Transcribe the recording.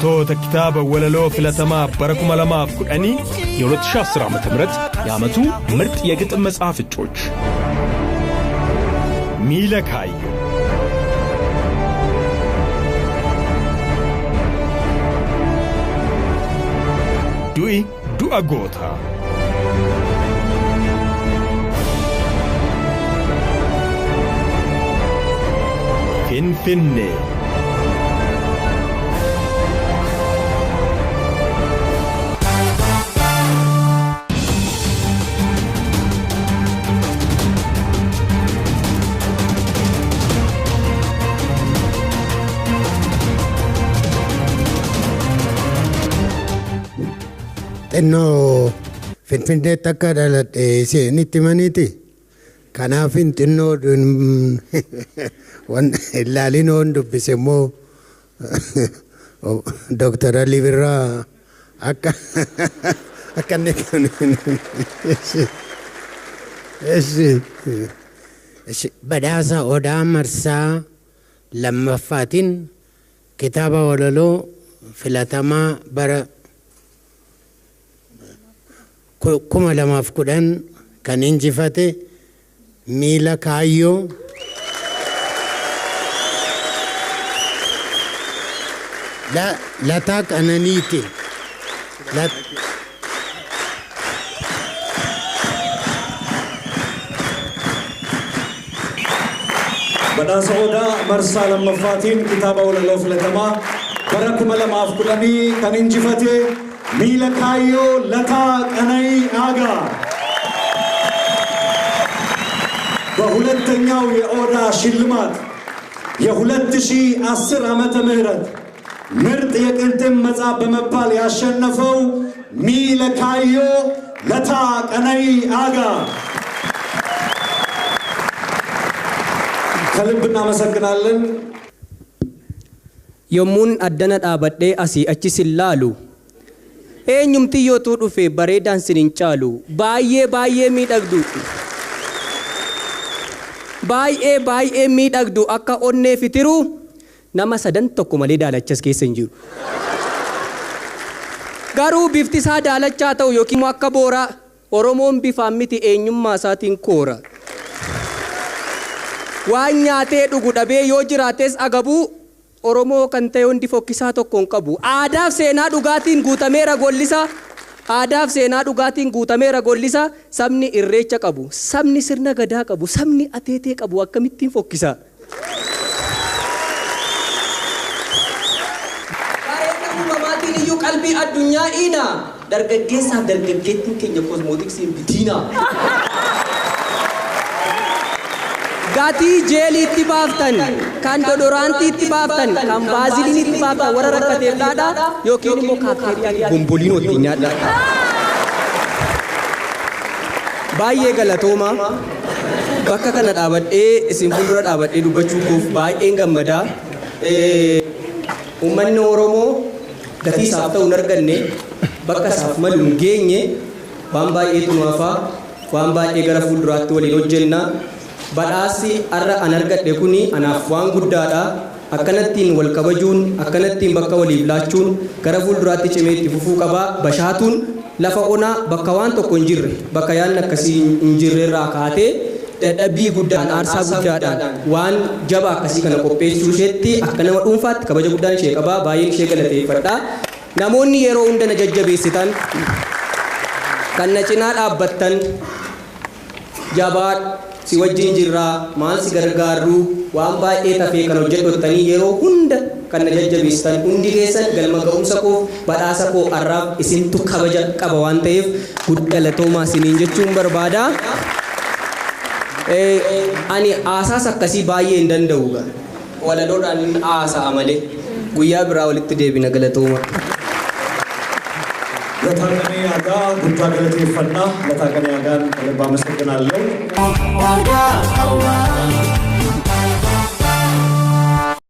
Kaadhimamtoota kitaaba walaloo filatamaa bara 2010 የ2010 ዓ.ም የዓመቱ ምርጥ የግጥም መጽሐፍ እጩዎች Miila Kaayyoo, Du'i Du'a Gootaa, Finfinnee, Xinnoo Finfinneetti akka dhaladhe isinitti himaniiti. Kanaaf xinnoo ilaalinoon dubbise immoo Dooktar Alii Birraa akka akka inni badhaasa Odaa Marsaa lammaffaatiin kitaaba walaloo filatamaa bara 2010 kan injifate Miila Kaayyoo Lataa Qananiiti. Badhaasa Odaa Marsaa lammaffaatiin kitaaba walaloo filatamaa bara 2010 kan injifate Miila Kaayyoo Lataa Qananii Aagaa። በሁለተኛው የኦዳ ሽልማት የ2010 ዓመተ ምህረት ምርጥ የግጥም መጽሐፍ በመባል ያሸነፈው ሚila Kaayyoo Lataa Qananii Aagaa። ከልብ እናመሰግናለን። Yommuun addana dhaabadhee asii achi sin laalu, eenyumti yootuu dhufe bareedaan sin hin caalu. Baay'ee baay'ee miidhagdu, baay'ee baay'ee miidhagdu. Akka onnee fitiru nama sadan tokko malee daalachas keessa hin jiru. Garuu bifti isaa daalachaa ta'u yookiin immoo akka booraa, Oromoon bifaan miti, eenyummaa isaatiin koora. Waan nyaatee dhugu dhabee yoo jiraates agabuu, Oromoo kan ta'e hundi fokkisaa tokko hin qabu. Aadaaf seenaa dhugaatiin guutameera gollisa. Aadaaf seenaa dhugaatiin guutameera gollisa. Sabni irreecha qabu, sabni sirna gadaa qabu, sabni ateetee qabu akkamittiin fokkisa? Bareedina uumamaatiin iyyuu qalbii addunyaa iina. Dargaggeessaaf dargaggeettiin keenya kosmootiksiin bitiina. Gatii jeeliitti baaftan, kan dodoraantiitti baaftan, kan baaziliiniitti baaftan warra rakkateef dhaadhaa yookiin immoo kaafteeriyaa bomboliinoo ittiin nyaadhaa. Baay'ee galatooma. Bakka kana dhaabadhee isin fuuldura dhaabadhee dubbachuu koof baay'een gammadaa. Uummanni Oromoo gatii isaaf ta'u hin arganne, bakka isaaf malu hin geenye, waan baay'eetu nu hafaa, waan baay'ee gara fuulduraatti waliin hojjenna. Badhaasi har'a an argadhe kuni anaaf waan guddaadha. Akkanattiin wal kabajuun, akkanattiin bakka waliif laachuun gara fuulduraatti cimee itti fufuu qaba. Bashaatuun lafa onaa bakka waan tokko hin jirre, bakka yaadni akkasii hin jirre irraa kaatee dadhabbii guddaan, aarsaa guddaadhaan waan jabaa akkasii kana qopheessuu isheetti akka nama dhuunfaatti kabaja guddaan ishee qaba. Baay'een ishee galateeffadha. Namoonni yeroo hunda na jajjabeessitan, kan na cinaa dhaabbattan, jabaa si wajjin jirraa, maal si gargaarru, waan baay'ee tafee kan hojjedhottanii yeroo hunda kan na jajjabeessitan hundi keessan galma ga'umsa koof, badhaasa koo har'aaf isintu kabaja qaba waan ta'eef galatoomaa isiniin jechuun barbaada. Ani haasaas akkasii baay'ee hin danda'u. Walaloodhaan haasa'a malee. Guyyaa biraa walitti deebina, galatooma. Lataa Qananii Aagaa guddaa galateeffannaa. Lataa Qananii Aagaan ከልብ አመሰግናለሁ። Odaa hawaa.